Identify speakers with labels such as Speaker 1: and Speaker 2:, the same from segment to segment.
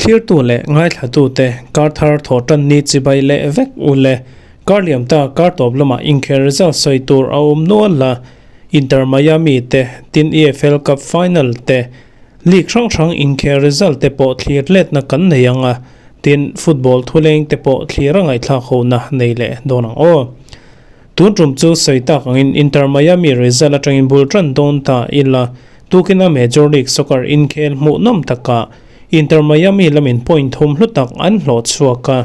Speaker 1: Thlirtu leh ngaithlatute kar thar thawh tan ni chibai leh vek u le. Kar liam ta kar tawp lamah inkhel result sawi tur a awm nual a, Inter Miami te, tin EFL Cup final te, League hrang hrang inkhel result te pawh thlir letna kan nei ang a, tin football thuleng te pawh thlir a ngaihthlak hona nei leh dawn ang aw. Tun tum chu sawi tak angin Inter Miami result atangin bul tan dawn ta ila, tukina Major League Soccer inkhel hmuhnawm takah Inter Miami lamin point thum hlu tak an hlawh chhuak a,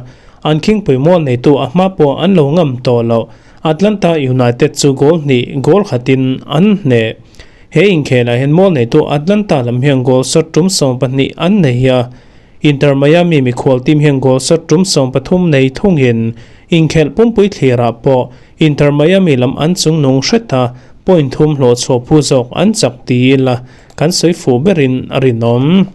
Speaker 1: an khingpui mual neitu a hma pawh an lo ngam tawh lo. Atlanta United chu goal hnih goal khatin an hneh. He inkhelah hian mual neitu Atlanta lam hian goal shot tum 12 an nei a, Inter Miami mikhual team hian goal shot tum 13 nei thungin inkhelh pumpui thlirah pawh Inter Miami lam an chungnung hret a, point thum hlawh chhuah phu zawk an chak ti ila kan sawi fuh berin a rinawm.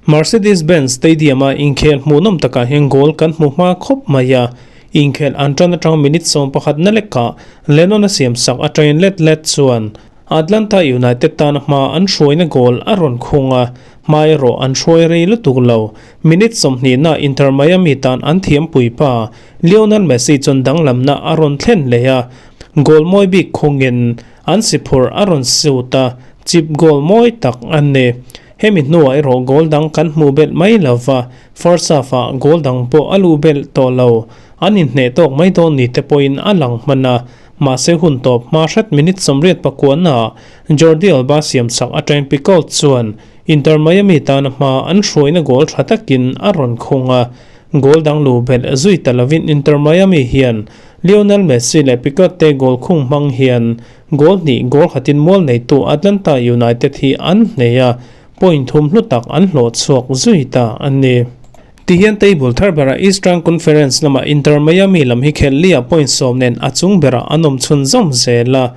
Speaker 1: Mercedes-Benz Stadium-a inkhel hmuhnawm takah hian goal kan hmu hma khawp mai a, inkhel an tan atang minute 11 na lekah Lennon a siamsak atangin let let chuan Atlanta United tana hma an hruaina goal a rawn khung a, hma erawh an hruai rei lutuk lo. Minute 20 na Inter Miami tan an thiampui pa Lionel Messi chuan danglamna a rawn thlen leh a, goal mawi bik khungin an si phurh a rawn sut a, chip goal mawi tak a ni. Hemi hnuah erawh goal dang kan hmuh belh mai lo va, first half-ah goal dang pawh a luh belh tawh lo. An inhneh tawk mai dawn ni te pawhin a lang hman a, Mahse hun tawp hma hret minute 89 ah Jordi Alba siamsak atangin Picault chuan Inter Miami tana hma an hruaina goal tha takin a rawn khung a. Goal dang lu belh zui ta lovin Inter Miami hian Lionel Messi leh Picault te goal khung hmang hian goal hnih goal khatin mual neitu Atlanta United hi an hnei a, point thum hlu tak an hlawh chhuak zui ta a ni. Tihian table thar berah Eastern Conference lamah Inter Miami lam hi khelh lia point 10 nen a chung berah an awm chhunzawm zel a.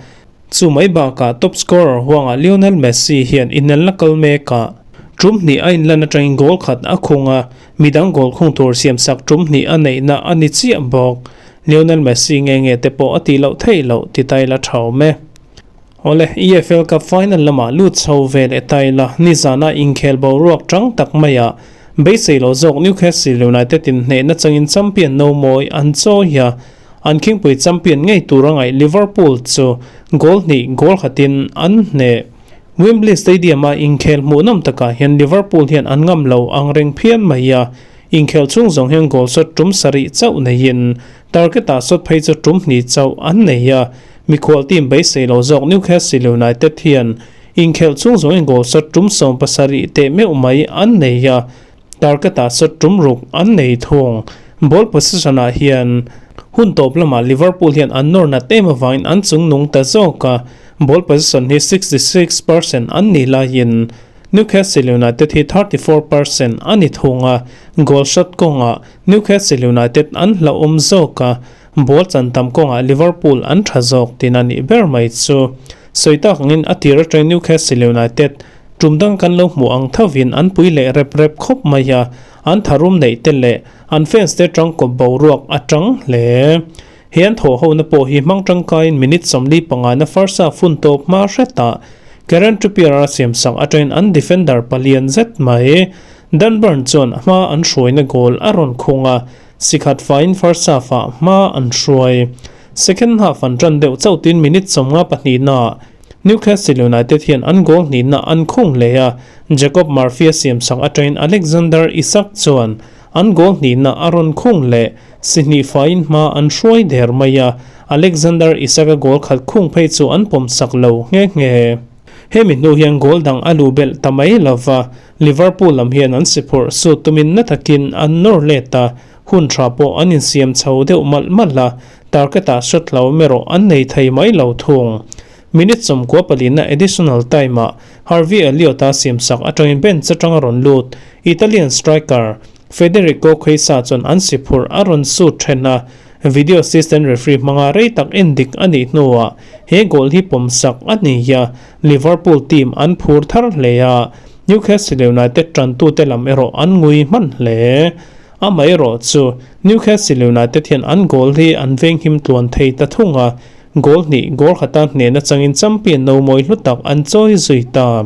Speaker 1: Chu mai bakah top scorer huangah Lionel Messi hian inelna kal mekah tum hnih a inlan atangin goal khat a khung a, midang goal khung tur siamsak tum hnih a neihna a ni chiah bawk. Lionel Messi nge nge te pawh a tih loh theih loh ti tai la tha awm e. Awle, EFL Cup final lamah lut chho ve leh ta ila, nizana inkhel boruak tang tak maiah beisei lo zawk Newcastle United in hnehna changin champion no mawi an chawi a, an khingpui champion ngei tur a ngaih Liverpool chu goal hnih goal khatin an hneh. Wembley Stadium-a inkhel hmuhnawm takah hian Liverpool hian an ngam lo ang reng phian mai a, inkhel chhung zawng hian goal shot tum sarih chauh neiin target-ah shot phei chu tum hnih chauh an nei a, Mikhual team beisei lo zawk Newcastle United hian inkhelh chung zawngin goal shot tum 70 teh meuh mai an nei a, target-ah shot tum ruk an nei thung. Ball possession-ah hian hun tawp lamah Liverpool hian an nawr nat em avangin an chung nung ta zawk a, ball possession hi 66% an nih laiin Newcastle United hi 34% a ni thung a, goal shot kawngah Newcastle United an hlauhawm zawk a, Ball chan tam kawngah Liverpool an tha zawk tin a nih ber mai chu. Sawi tak angin a tir atang Newcastle United tum dang kan lo hmuh ang thovin an pui leh rep rep khawp mai a, an tharum neih te leh an fans te tangkawp boruak a tang hle. He an thawh hona pawh hi hmang tangkaiin minute 45 na first half hun tawp hma hretah Kieran Trippier a siamsak atangin an defender palian zet mai Dan Burn chuan a hma an hruaina goal a rawn khung a, Sikhat faiin first half-ah hma an hruai. Second half an tan deuh chauh tin minute 52 naah Newcastle United hian an goal hnihna an khung leh a, Jacob Murphy a siamsak atangin Alexander Isak chuan an goal hnihna a rawn khung leh. Si hnih faiin hma an hruai der mai a, Alexander Isak-a goal khat khung phei chu an pawmsak lo nghe nghe. Hemi hnu hian goal dang a luh belh ta mai lova, Liverpool lam hian an si phurh sut tumin na takin an nawr let a, hun tha pawh an insiam chho deuh malh malh a, target-ah shot hlauhawm erawh an nei thei mai lo thung. Minute 14 na additional time-ah Harvey Elliott-a siamsak atangin bench atanga rawn lut Italian striker Federico Chiesa chuan an si phurh a rawn sut then a, video assistant referee hmanga rei tak en dik a nih hnuah he goal hi pawmsak a ni a, Liverpool team an phur thar hle a, Newcastle United tantute lam erawh an ngui hman hle. Amaherawh chu Newcastle United hian an goal hi an venghim tluan thei ta thung a, goal hnih goal khata hnehna changin champion no mawi hlu tak an chawi zui ta.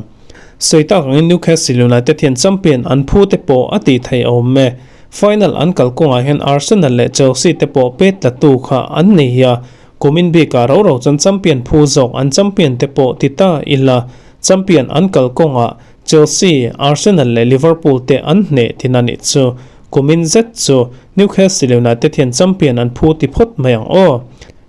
Speaker 1: Sawi tak angin Newcastle United hian champion an phu te pawh a tih theih a awm e. Final an kal kawngah hian Arsenal leh Chelsea te pawh pet tlatu kha an nei a, kumin bikah ro ro chuan champion phu zawk an champion te pawh ti ta ila, champion an kal kawngah Chelsea, Arsenal leh Liverpool te an hneh thin a nih chu. Kumin zet chu Newcastle United hian champion an phu ti phawt mai ang aw.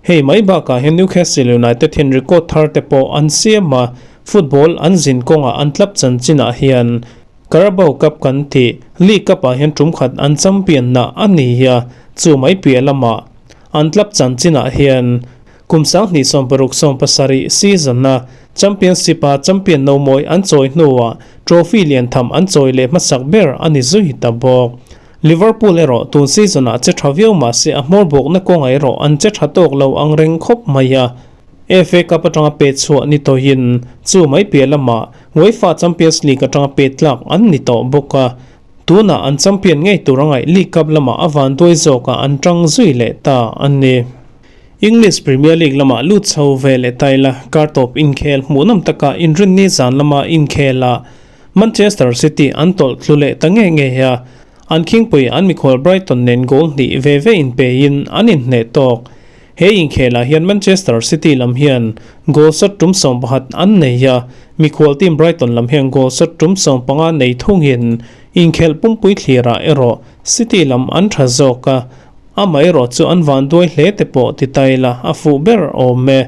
Speaker 1: Hei mai bakah hian Newcastle United hian record thar te pawh an siam a, football an zin kawngah an tlap chanchinah hian Carabao Cup kan tih League Cup ah hian tum khat an champion na a ni a, chu mai piah lamah an tlap chanchinah hian kum 2016 17 season a Championship a champion no mawi an chawi hnuah trophy lian tham an chawi leh hmasak ber a ni zui ta bawk. Liverpool erawh tun season ah che tha viau mahse a hmawr bawkna kawngah erawh an che tha tawk lo ang reng khawp mai a. FA Cup atanga pet chhuah ni tawhin chu mai piah lamah UEFA Champions League atanga pet tlak an ni tawh bawk a. Tunah an champion ngei tur a ngaih League Cup lamah a vanduai zawkah an tang zui leh ta a ni. English Premier League lamah lut chho ve leh ta ila kar tawp inkhel hmuhnawm taka inrinni zan lama inkhela Manchester City an tawlh thlu leh ta nge nge a, an khingpui an mikhual Brighton nen goal hnih ve ve inpeiin an inhneh tawk. He inkhelah hian Manchester City lam hian goal shot tum 11 an nei a, mikhual team Brighton lam hian goal shot tum 15 nei thungin inkhelh pumpui thlirah erawh City lam an tha zawk a, amaherawh chu an vanduai hle te pawh ti ta ila a fuh ber awm e.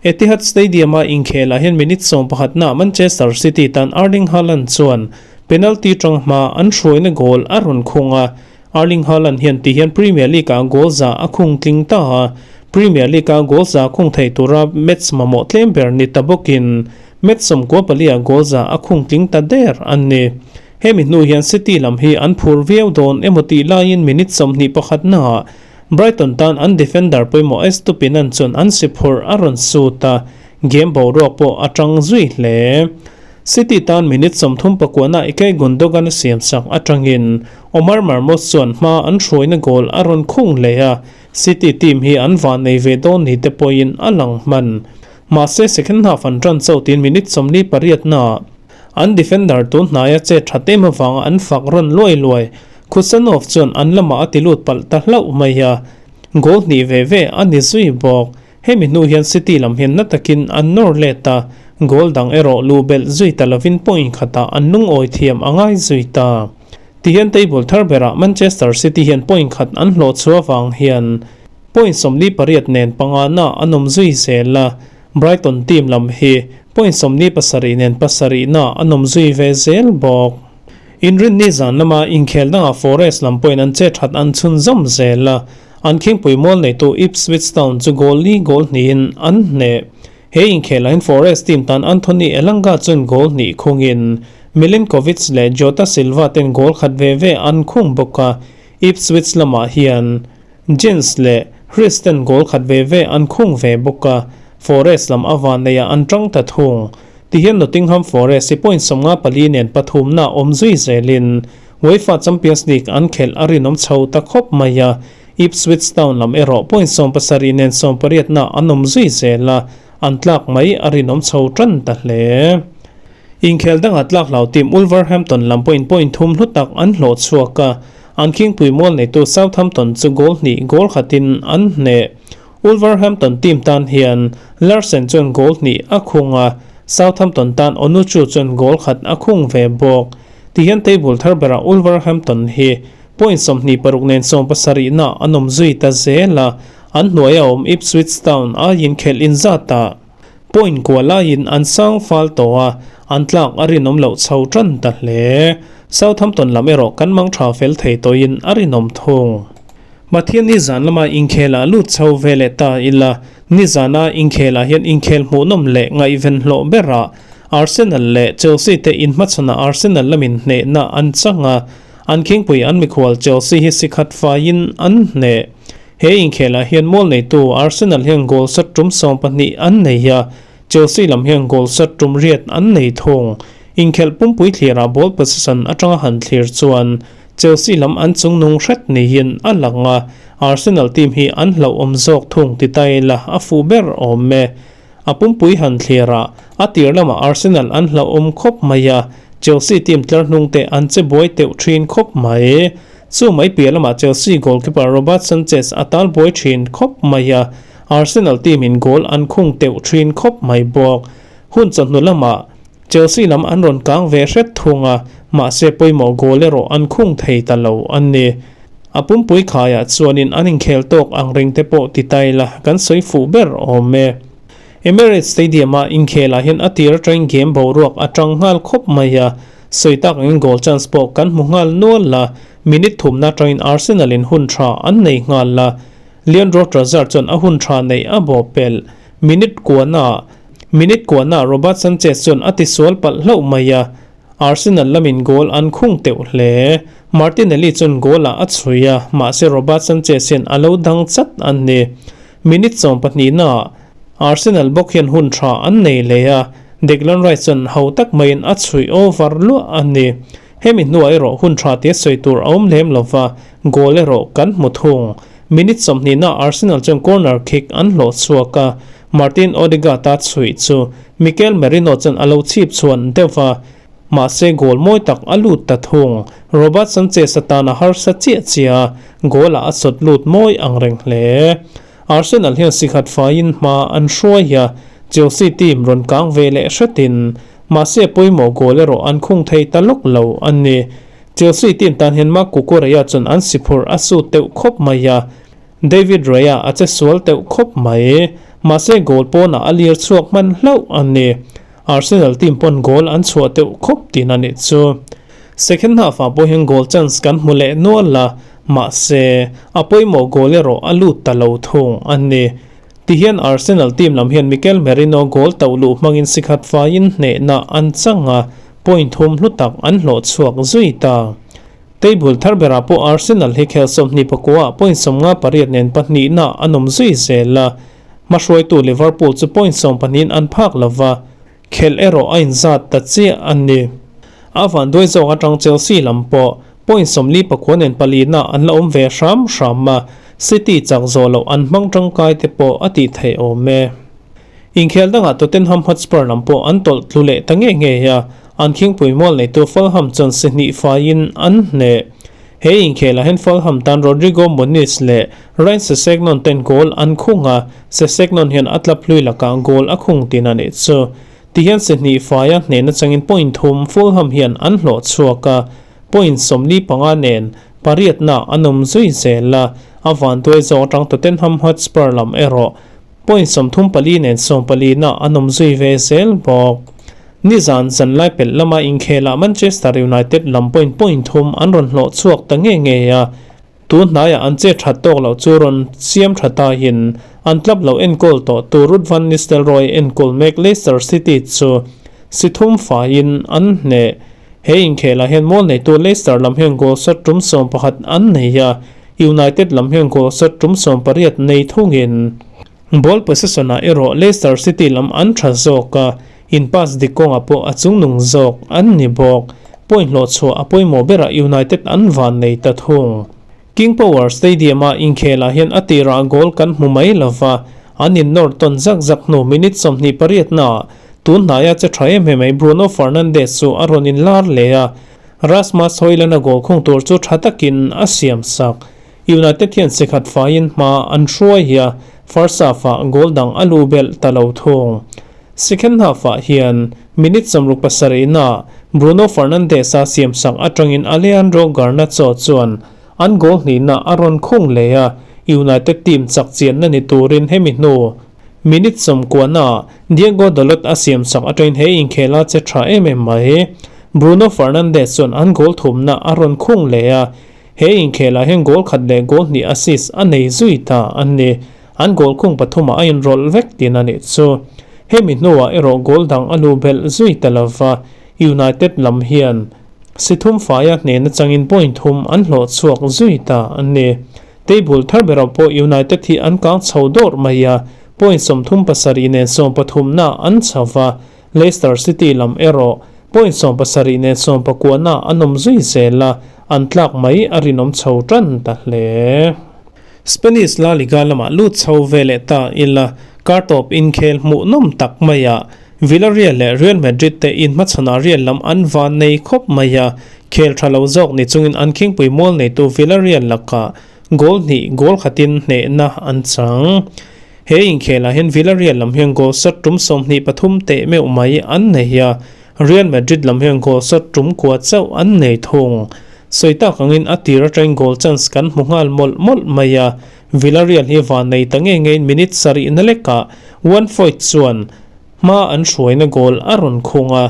Speaker 1: Etihad Stadium-a inkhelah hian minute 11-ah Manchester City tan Erling Haaland chuan penalty tang hma an hruaina goal a rawn khung a, Erling Haaland hian ti hian Premier League-ah goal za a khung tling ta a, Premier League-a goal za khung thei tura match mamawh tlem ber ni ta bawkin match 14-ah goal za a khung tling ta der a ni. Hemi hnu hian City lam hi an phur viau dawn emaw tih laiin minute 21-ah Brighton tan an defender pawimawh Estupinan chuan an si phurh a rawn sut a, game boruak pawh a tang zui hle. City tan minute 39-ah Ilkay Gundogan a siam sak atangin Omar Marmoush chuan hma an hruaina goal a rawn khung leh a, City team hi an van nei ve dawn ni te pawhin a lang hman. Mahse second half an tan chauh tiin minute 48-naah an defender tun hnaia che that em avanga an fak rawn luai luai. Khusanov chuan an lamah a ti lut palh ta hlauh mai a, goal hnih ve ve a ni zui bawk. Hemi hnu hian City lam hian na takin an nawr let a, goal dang erawh luh belh zui ta lovin point khatah an lungawi thiam a ngai zui ta. Tihian table thar berah Manchester City hian point khat an hlawh chhuah avang hian point 48 nen pangana an awm zui zel a, Brighton team lam hi point 47 nen pasarihna an awm zui ve zel bawk. Inrinni zan lama inkhel dangah Forest lam pawhin an che that an chhunzawm zel a, an khingpui mual neitu Ipswich Town chu goal li goal hnihin an hneh. He inkhelah hian Forest team tan Anthony Elanga chuan goal hnih khungin Milinkovic leh Jota Silva ten goal khat ve ve an khung bawk a, Ipswich lamah hian Jens leh Hris ten goal khat ve ve an khung ve bawk a, Forest lam a van neiah an tang ta thung. Tihian Nottingham Forest hi point 54 nen pathumna awm zui zelin UEFA Champions League an khelh a rinawm chho ta khawp mai a, Ipswich Town lam erawh point 70 nen 18-na an awm zui zel a, an tlak mai a rinawm chho tan ta hle. Inkhel dangah tlak hlau team Wolverhampton lam pawhin point thum hlu tak an hlawh chhuak a, an khingpui mual neitu Southampton chu goal hnih goal khatin an hneh. Wolverhampton team tan hian Larsen chuan goal hnih a khung a, Southampton tan Onuachu chuan goal khat a khung ve bawk. Tihian table thar berah Wolverhampton hi point 26 nen 70-na an awm zui ta zel a, an hnuaia awm Ipswich Town aiin khelh inzatah point kua laiin an sang fal tawh a, an tlak a rinawm loh chho tan ta hle. Southampton lam erawh kan mang tha fel thei tawhin a rinawm thung. Pathian ni zan lama inkhelah lut chho ve leh ta ila, ni zana inkhelah hian inkhel hmuhnawm leh ngaihven hlawh berah Arsenal leh Chelsea te inhmachhawna Arsenal lamin hnehna an chang a, an khingpui an mikhual Chelsea hi sikhat faiin an hneh. He inkhelah hian mual neitu Arsenal hian goal shot tum 12 an nei a, Chelsea lam hian goal shot tum riat an nei thung. Inkhelh pumpui thlirah ball possession atanga han thlir chuan. Chelsea lam an chungnung hret niin a lang a, Arsenal team hi an hlauhawm zawk thung ti ta ila a fuh ber awm e. A pumpui han thlir a, a tir lamah Arsenal an hlauhawm khawp mai a, Chelsea team tlar hnung te an che buai teuh thin khawp mai. Chu mai piah lamah Chelsea goalkeeper Robert Sanchez a tal buai thin khawp mai a, Arsenal team in goal an khung teuh thin khawp mai bawk. Hun chawhnu lamah Chelsea lam an rawn kang ve hret thung a, mahse pawimawh goal erawh an khung thei ta lo a ni. A pumpui khaiah chuanin an inkhel tawk ang reng te pawh ti ta ila kan sawi fuh ber awm e. Emirates Stadium-a inkhelah hian a tir atangin game boruak a tang nghal khawp mai a, sawi tak angin goal chance pawh kan hmu nghal nual a, minute thumna atangin Arsenal in hun tha an nei nghal a, Leandro Trossard chuan a hun tha neih a bawh pelh. Minute kuana Minute kuana Robert Sanchez chuan a tisual palh hlauh mai a, Arsenal lamin goal an khung teuh hle. Martinelli chuan goal-ah a chhui a, mahse Robert Sanchez hian a lo dang chat a ni. Minute sawmpahnihnaah Arsenal bawk hian hun tha an nei leh a, Declan Rice chuan ho tak maiin a chhui over luah a ni. Hemi hnuah erawh hun tha tia sawi tur a awm lem lova, goal erawh kan hmu thung. Minute sawmhnihnaah Arsenal chuan corner kick an hlawh chhuak a, Martin Odegaard-a chhuih chu Mikel Merino chuan a lo chhip chhuan deuh a, mahse goal mawi tak a lut ta thung. Robert Sanchez atana harsa chiah chiah a, goal-ah a sawt lut mawi ang reng hle. Arsenal hian sikhat faiin hma an hruai a, Chelsea team rawn kang ve leh hretin, mahse pawimawh goal erawh an khung thei ta lawk lo a ni. Chelsea team tan hian Marc Cucurella chuan an siphurh a sut deuh khawp mai a, David Raya a che sual teuh khawp mai. Mahse goal pawnah a lir chhuak hman hlauh a ni. Arsenal team pawn goal an chhuah teuh khawp tin a nih chu. Second half ah pawh hian goal chance kan hmu leh nual a, mahse a pawimawh goal erawh a lut ta lo thung a ni. Tihian Arsenal team lam hian Mikel Merino goal tauh luh hmangin si khat faiin hnehna an chang a, point thum hlu tak an hlawh chhuak zui ta. Table thar berah pawh Arsenal hi khel 24 ah point 58 nen pahnihna an awm zui zel a, hmahruaitu Liverpool chu point 10 in an phak lo va, khelh erawh a inzat ta chiah a ni. A vanduai zawk atang Chelsea lam pawh point 49 nen palina an la awm ve hram hram a, City chak zawh loh an hmang tangkai te pawh a tih theih awm e. Inkhel dangah Tottenham Hotspur lam pawh an tawlh tlu leh ta ngei ngei a, an khingpui mual neitu Fulham chuan si hnih faiin an hneh. He inkhelah hian Fulham tan Rodrigo Muniz leh Ryan Sessegnon ten goal an khung a, Sessegnon hian a tlap hlui lakah goal a khung tin a nih chu. Tihian si hnih faia hnehna changin point thum Fulham hian an hlawh chhuak a, point 45 nen pariatna an awm zui zel a, a vanduai zawk atang Tottenham Hotspur lam erawh Point 34 nen sawmpalina an awm zui ve zel bawk. Nizan zanlai pelh lama inkhelah Manchester United lam point point thum an rawn hlawh chhuak ta nge nge a, tun hnaiah an che that tawk loh chu rawn siam tha tahin an club lo enkawl tawh tu Ruud van Nistelrooy enkawl mek Leicester City chu si thum faiin an hneh. He inkhelah hian mual neitu Leicester lam hian goal shot tum 11 an nei a, United lam hian goal shot tum 18 nei thungin ball possession-ah erawh Leicester City lam an tha zawk a, in pass dik kawngah pawh a chungnung zawk an ni bawk. Point hlawh chhuah a pawimawh berah United an van nei ta thung. King Power Stadium-a inkhelah hian a tirah goal kan hmu mai lova, an innawr tawn zak zak hnu minute 28 naah tun hnaia che tha em em mai Bruno Fernandes chu a rawn inlar leh a, Rasmus Hojlund-a goal khung tur chu tha takin a siam sak. United hian sikhat faiin hma an hruai hi a, first half-ah goal dang a lu belh ta lo thung. Second half-ah hian minute 67 naah Bruno Fernandes-a siam sak atangin Alejandro Garnacho chuan an goal hnihna a rawn khung leh a, United team chak chianna ni turin hemi hnu minute 90 naah Diego Dalot a siam sak atangin he inkhela che tha em em mai. Bruno Fernandes chuan an goal thumna a rawn khung leh a, he inkhelah hian goal khat leh goal hnih assist a nei zui ta a ni. An goal khung pathumah a inrawlh vek tin a nih chu. Hemi hnuah erawh goal dang a lu belh zui ta lova, United lam hian si thum faia hnehna changin point thum an hlawh chhuak zui ta a ni. Table thar berah pawh United hi an kang chho dawr mai a, point 37 nen 13 na an chho va, Leicester City lam erawh. Point 70 nen 19 na an awm zui zel a, an tlak mai a rinawm chho tan ta hle. Spanish La Liga lamah lut chho ve leh ta ila, kartawp inkhel hmuhnawm tak maiah Villarreal leh Real Madrid te inhmachhawnah Real lam an van nei khawp mai a, khel tha lo zawk ni chungin an khingpui mual neitu Villarreal lakah goal hnih goal khatin hnehna an chang. He inkhelah hian Villarreal lam hian goal shot tum 23 teh meuh mai an nei a, Real Madrid lam hian goal shot tum kua chauh an nei thung. Sawi tak angin a tir atangin goal chance kan hmu nghal mawlh mawlh mai a, Villarreal hi van nei ta ngei ngeiin minute sarih na lekah Juan Foyth chuan hma an hruaina goal a rawn khung a,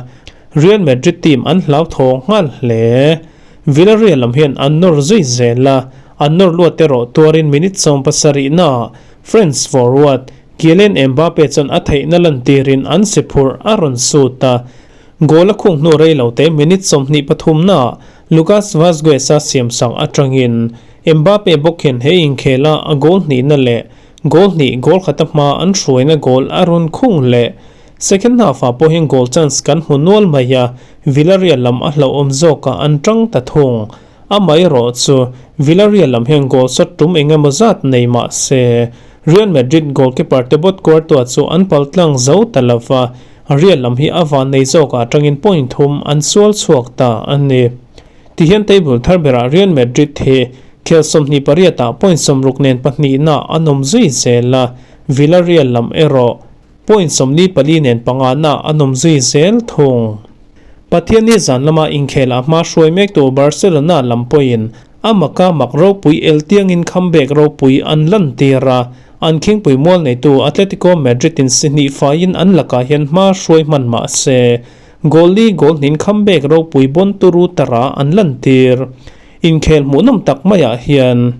Speaker 1: Real Madrid team an hlauthawng nghal hle. Villarreal lam hian an nawr zui zel a, an nawr luat erawh tuarin minute 70 naah French forward Kylian Mbappe chuan a theihna lantirin an si phurh a rawn sut a, goal a khung hnu rei lo te minute 23 naah Lucas Vazquez-a siamsak atangin Mbappe bawk hian he inkhela a goal hnihna leh goal hnih goal khata hma an hruaina goal a rawn khung leh. Second half-ah pawh hian goal chance kan hmu nual mai a, Villarreal lam a hlauhawm zawkah an tang ta thung. Amaherawh chu Villarreal lam hian goal shot tum eng emaw zat nei mah se Real Madrid goalkeeper Thibaut Courtois chu an pal tlang zo ta lo va, Real lam hi a van nei zawkah atangin point thum an sual chhuak ta a ni. Tihian table thar berah Real Madrid hi khel 28 ah point 60 nen pahnihna an awm zui zel a, Villarreal lam erawh point 44 nen pangana an awm zui zel thung. Pathianni zan lama inkhel a hma hruai mek tu Barcelona lam pawhin a maka mak ropui el tiangin comeback ropui an lantir a, an khingpui mual neitu Atletico Madrid in si hnih faiin an lakah hian hma hruai hman mah se goal li goal hnin comeback ropui bawn turu tara an lantir. Inkhel hmuhnawm tak maiah hian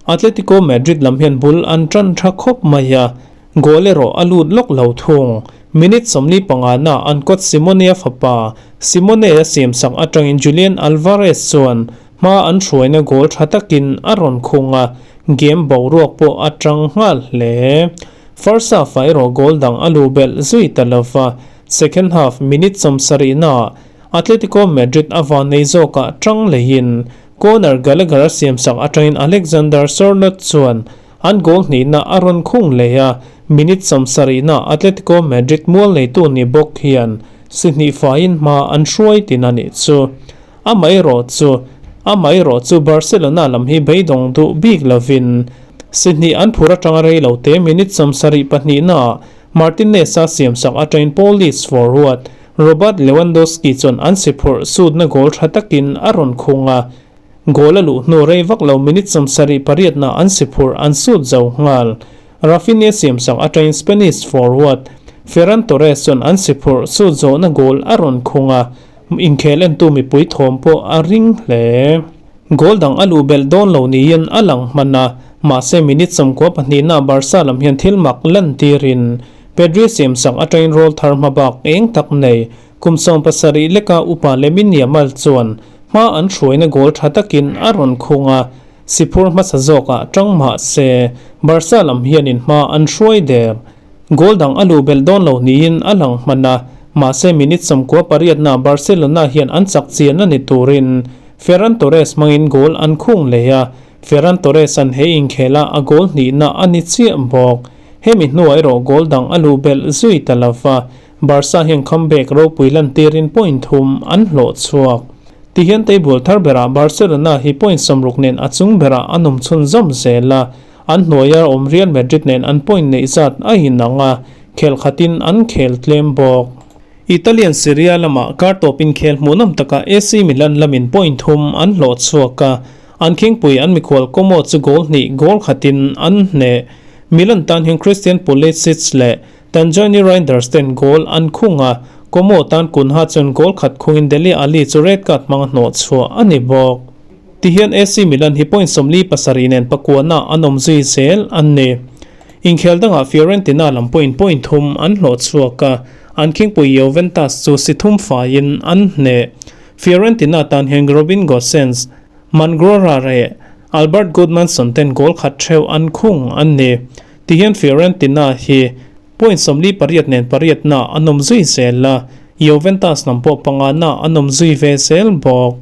Speaker 1: Atletico Madrid lam hian bul an tan tha khawp mai a, goal erawh a lut lawk lo thung. Minute 45 na an coach Simeone-a fapa Simeone-a siamsak atangin Julian Alvarez chuan hma an hruaina goal tha takin a rawn khung a, game boruak pawh a tang nghal hle. First half-ah erawh goal dang a lu belh zui ta lo va, second half minute 70 naah Atletico Madrid a van nei zawkah tang leiin Conor Gallagher a siamsak atangin Alexander Sorloth chuan an goal hnihna a rawn khung leh a, minute 70 naah Atletico Madrid mual neitu ni bawk hian si hnih faiin hma an hruai tin a nih chu. Amaherawh chu Barcelona lam hi beidawng duh bik lovin si hnih an phur atanga rei lo te minute 72 naah Martinez-a siamsak atangin Polish forward Robert Lewandowski chuan an si phurh sutna goal tha takin a rawn khung a, goal a luh hnu rei vak lo minute 78 naah an si phurh an sut zo nghal. Raphinha siamsak atangin Spanish forward Ferran Torres chuan an si phurh sut zawhna goal a rawn khung a, inkhel entu mipui thawm pawh a ring hle. Goal dang a luh belh dawn lo niin a lang hman a, mahse minute 92 naah Barca lam hian thil mak lantirin Pedri siamsak atangin roll thar hma bak eng tak nei kum 17 leka upa Lamine Yamal chuan hma an hruaina goal tha takin a rawn khung a, si phur hmasa zawkah tang mah se Barca lam hianin hma an hruai der. Goal dang a luh belh dawn lo niin a lang hman a, mahse minute 98 naah Barcelona hian an chak chian a ni turin Ferran Torres hmangin goal an khung leh a, Ferran Torres an he inkhela a goal hnihna a ni chiah bawk. Hemi hnuah erawh goal dang a luh belh zui ta lo va, Barca hian comeback ropui lantirin point thum an hlawh chhuak. Tihian table thar berah Barcelona hi point 60 nen a chung berah an awm chhunzawm zel a, an hnuaia awm Real Madrid nen an point neih zat a inang a, khel khatin an khel tlem bawk. Italian Serie A lamah kar tawp inkhel hmuhnawm takah AC Milan lamin point thum an hlawh chhuak a, an khingpui an mikhual Como chu goal hnih goal khatin an hneh. Milan tan hian Christian Pulisic leh Tijjani Reijnders ten goal an khung a, Como tan Cunha chuan goal khat khungin Dele Alli chu red card hmanga hnawh chhuah a ni bawk. Tihian AC Milan hi point 47 nen pakuana an awm zui zel an ni. Inkhel dangah Fiorentina lam pawhin point thum an hlawh chhuak a, an khingpui Juventus chu si thum faiin an hneh. Fiorentina tan hian Robin Gosens, Mangrora leh Albert Gudmundsson ten goal khat theuh an khung an ni. Tihian Fiorentina hi point 48 nen pariatna an awm zui zel a, Juventus lam pawh pangana an awm zui ve zel bawk.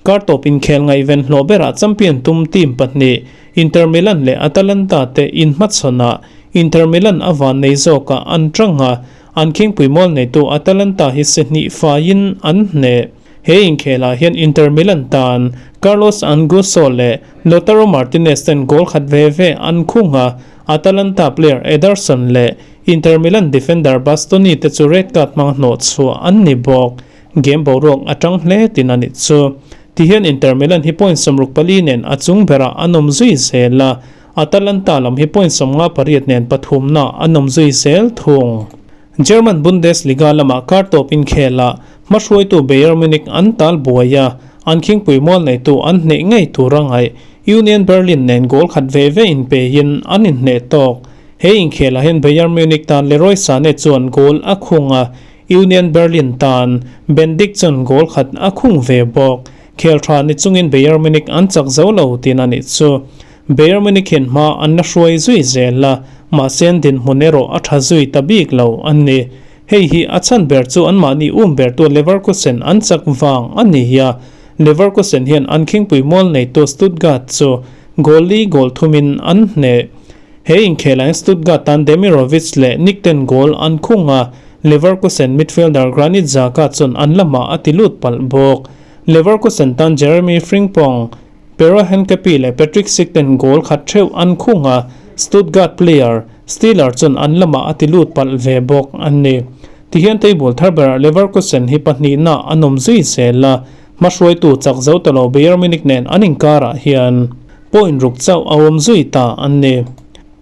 Speaker 1: Kar tawp inkhel ngaihven hlawh berah champion tum team pahnih Inter Milan leh Atalanta te inhmachhawnah Inter Milan a van nei zawkah an tang a, an khingpui mual neitu Atalanta hi se hnih faiin an hneh. He inkhelah hian Inter Milan tan Carlos Angusso leh Lautaro Martinez ten goal khat ve ve an khung a, Atalanta player Ederson leh Inter Milan defender Bastoni te chu red card hmang hnawh chhuah an ni bawk. Game boruak a tang hle tin a nih chu. Tihian Inter Milan hi point 64 nen a chung berah an awm zui zel a, Atalanta lam hi point 58 nen pathumna an awm zui zel thung. German Bundesliga lamah kar tawp inkhelah hmahruaitu Bayern Munich an tal buai a, an khingpui mual neitu an hneh ngei tur a ngaih. Union Berlin nen goal khat ve ve inpeiin an inhneh tawk. He inkhelah hian Bayern Munich tan Leroy Sane chuan goal a khung a, Union Berlin tan Bendik chuan goal khat a khung ve bawk. Khel tha ni chungin Bayern Munich an chak zo lo tin a nih chu. Bayern Munich hian hma an la hruai zui zel a, mahse an dinhmun erawh a tha zui ta bik lo a ni. Hei hi a chhan ber chu anmahni um bertu Leverkusen an chak vang a ni a, Leverkusen hian an khingpui mual neitu Stuttgart chu goal li goal thumin an hneh. He inkhelah hian Stuttgart tan Demirovic leh Nick ten goal an khung a, Leverkusen midfielder Granit Xhaka chuan an lamah a ti lut palh bawk. Leverkusen tan Jeremy Frimpong, Pero Henkepi leh Patrick Schick ten goal khat theuh an khung a, Stuttgart player Stiller chuan an lamah a ti lut palh ve bawk a ni. Tihian table thar berah Leverkusen hi pahnihna an awm zui zel a, hmahruaitu chak zo ta lo Bayern Munich nen an inkarah hian point ruk chauh a awm zui ta a ni.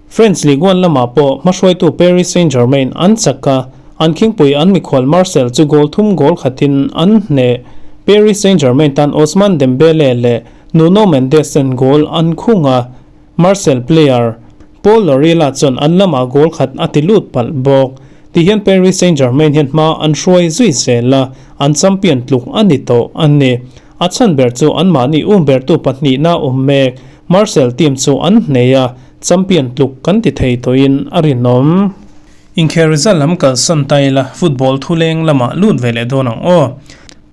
Speaker 1: French Ligue 1 lamah pawh hmahruaitu Paris Saint-Germain an chak a, an khingpui an mikhual Marseille chu goal thum goal khatin an hneh. Paris Saint-Germain tan Ousmane Dembele leh Nuno Mendes ten goal an khung a, Marseille player Paul Lorilla chuan an lamah goal khat a ti lut palh bawk. Tihian Paris Saint-Germain hian hma an hruai zui zel a, an champion tluk a ni tawh a ni. A chhan ber chu anmahni um bertu pahnihna awm mek Marseille team chu an hneh a, Champion tluk kan ti thei tawhin a rinawm. Inkhel result lam kalsan ta ila football thuleng lamah lut ve leh dawn ang aw.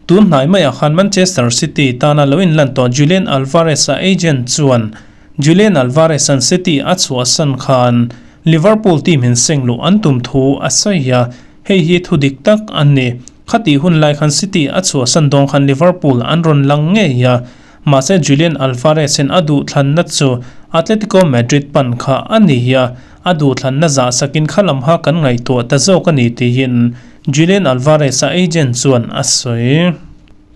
Speaker 1: Tun hnai maiah khan Manchester City tana lo inlan tawh Julian Alvarez-a agent chuan Julian Alvarez-a'n City a chhuahsan khan Liverpool team in seng luh an tum thu a sawi a, hei hi thu dik tak a ni. Khatih hun lai khan City a chhuahsan dawn khan Liverpool an rawn lang ngei a, Mahse Julian Alvarez-in a duhthlanna chu Atletico Madrid pan kha a ni a, a duhthlanna zah sakin kha lam ha kan ngaihtuah ta zawk a ni tiin Julian Alvarez-a agent chuan a sawi.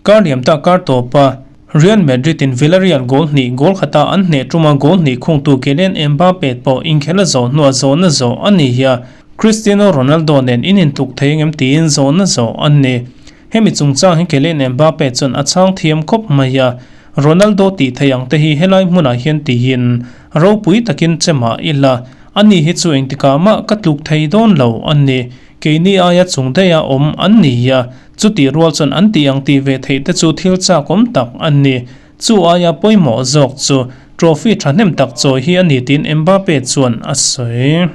Speaker 1: Kar liam ta kar tawpa Real Madrid-in Villarreal goal hnih goal khata an hneh tuma goal hnih khungtu Kylian Mbappe pawh inkhel a zawh hnuah zawhna zawh a ni a, Cristiano Ronaldo nen in intluk thei engem tiin zawhna zawh a ni. Hemi chungchang hi Kylian Mbappe chuan a chhang thiam khawp mai a, Ronaldo tih theih ang te hi helai hmunah hian tiin ropui takin che mah ila, ani hi chu engtikah mah ka tluk thei dawn lo a ni. Keini aia chung daiha awm an ni a, chutih rual chuan an tih ang tih ve theih te chu thil chakawm tak a ni. Chu aia pawimawh zawk chu trophy thahnem tak chawi hi a ni tiin Mbappe chuan a sawi.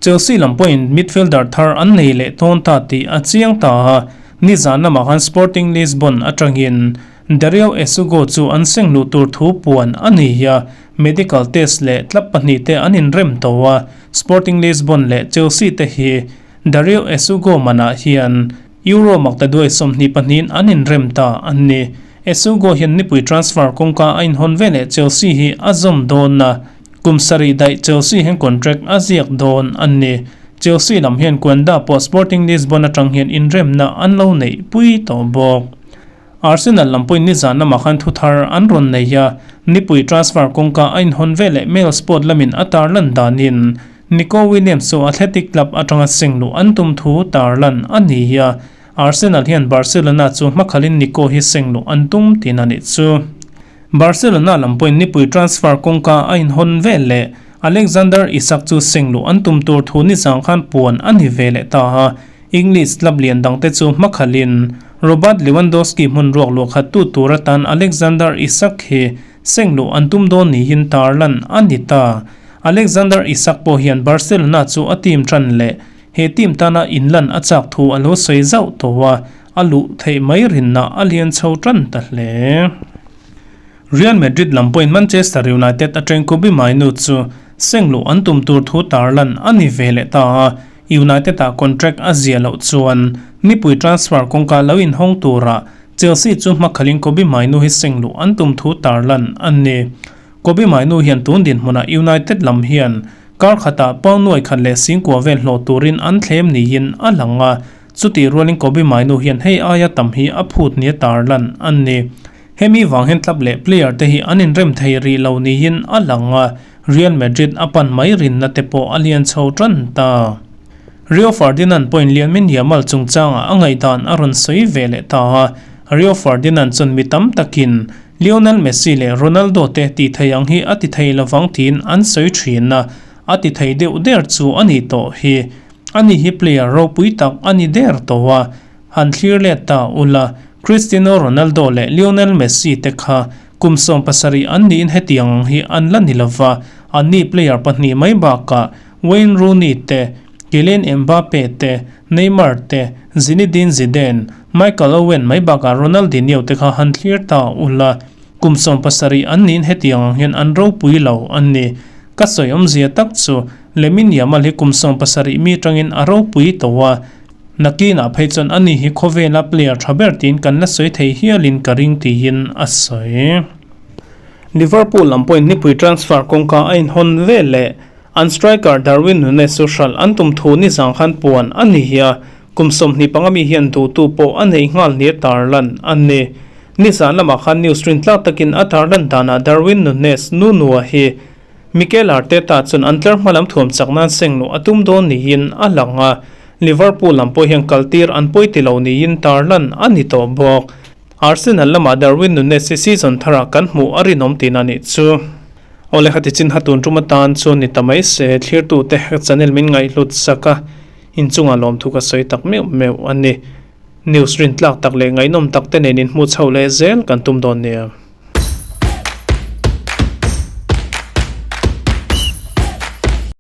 Speaker 1: Chelsea lam pawhin midfielder thar an nei leh tawn ta tih a chiang ta a, nizan lamah khan Sporting Lisbon atangin Dario Essugo chu an seng luh tur thu puan a ni a, medical test leh club pahnih te an inrem tawh a, Sporting Lisbon leh Chelsea te hi Dario Essugo manah hian Euro maktaduai 22 in an inrem ta a ni. Essugo hian nipui transfer kawngka a inhawn veleh Chelsea hi a zawm dawn a, Kum sarih daih Chelsea hian contract a ziak dawn a ni. Chelsea lam hian Quenda pawh Sporting Lisbon atang hian inremna an lo neih pui tawh bawk. Arsenal lam pawhin nizan lamah khan thu thar an rawn nei a, nipui transfer kawngka a inhawn veleh Mail Sport lamin a tarlan danin Nico Williams chu Athletic Club atanga seng luh an tum thu tarlan a ni a, Arsenal hian Barcelona chu hmakhalin Nico hi seng luh an tum tihna nih chu. Barcelona lam pawhin nipui transfer kawngka a inhawn vel leh Alexander Isak chu seng luh an tum tur thu nizang khan puan a ni ve leh ta a, English club lian dangte chu hmakhalin Robert Lewandowski hmun ruak luah khat tu tur atan Alexander Isak hi seng luh an tum dawn niin tarlan a ni ta. Alexander Isak pawh hian Barcelona chu a team tan leh. He team tana inlan a chak thu a lo sawi zauh tawh a, a luh theih mai rinna a lian chho tan ta hle. Real Madrid lam pawhin Manchester United atang Kobbie Mainoo chu seng luh an tum tur thu tarlan a ni ve leh ta a, United-ah contract a zia loh chuan nipui transfer kawngka lo inhawng tura Chelsea chu hmakhalin Kobbie Mainoo hi seng luh an tum thu tarlan a ni. Kobbie Mainoo hian tun dinhmunah United lam hian kar khatah pound nuai khat leh singkua vel hlawh turin an thlem niin a lang a, chutih rualin Kobbie Mainoo hian hei aia tam hi a phut nia tarlan a ni. Hemi vang hian club leh player te hi an inrem thei rih lo niin a lang a, Real Madrid a pan mai rinna te pawh a lian chho tan ta. Rio Ferdinand pawhin Lianmin Yamal chungchangah a ngaihdan a rawn sawi ve leh ta a, Rio Ferdinand chuan mi tam takin Lionel Messi leh Ronaldo te tih thei ang hi a ti thei lovang tiin an sawi thin a, a ti thei deuh der chu a ni tawh hi. Ani hi player ropui tak a ni der tawh a, Han thlir let ta ula, Cristiano Ronaldo leh Lionel Messi te kha kum 70 an niin hetiang ang hi an la ni lova, anni player pahnih mai bakah Wayne Rooney te, Kylian Mbappe te, Neymar te, Zinedine Zidane, Michael Owen mai bakah Ronaldinho te kha han thlir ta ula, kum 70 an niin hetiang ang hian an ropui lo a ni. Ka sawi awmzia tak chu Lamine Yamal hi kum 70 mi tangin a ropui tawh a, Nakinah phei chuan ani hi khawvela player tha ber tiin kan la sawi thei hialin ka ring tiin a sawi. Liverpool lam pawhin nipui transfer kawngka a inhawn vel leh an striker Darwin Nunez chu hralh an tum thu nizang khan puan a ni hi a, kum 25 mi hian duhtu pawh a nei nghal nia tarlan a ni. Nizan lamah khan news rintlak takin a tarlan danah Darwin Nunez Nunua hi Mikel Arteta chuan an tlar hma lam thuam chak nan seng luh a tum dawn niin a lang a, Liverpool lam pawh hian kaltir an pawi ti lo niin tarlan a ni tawh bawk. Arsenal lamah Darwin Nunez hi season tharah kan hmuh a rinawm tihna nih chu. Awle khati chin ha tun tum atan chuan ni ta mai se, thlirtute channel min ngaihhlut sak a, inchungah lawmthu ka sawi tak meuh meuh a ni. News rintlak tak leh ngaihnawm tak te nen inhmuh chhoh leh zel kan tum dawn nia.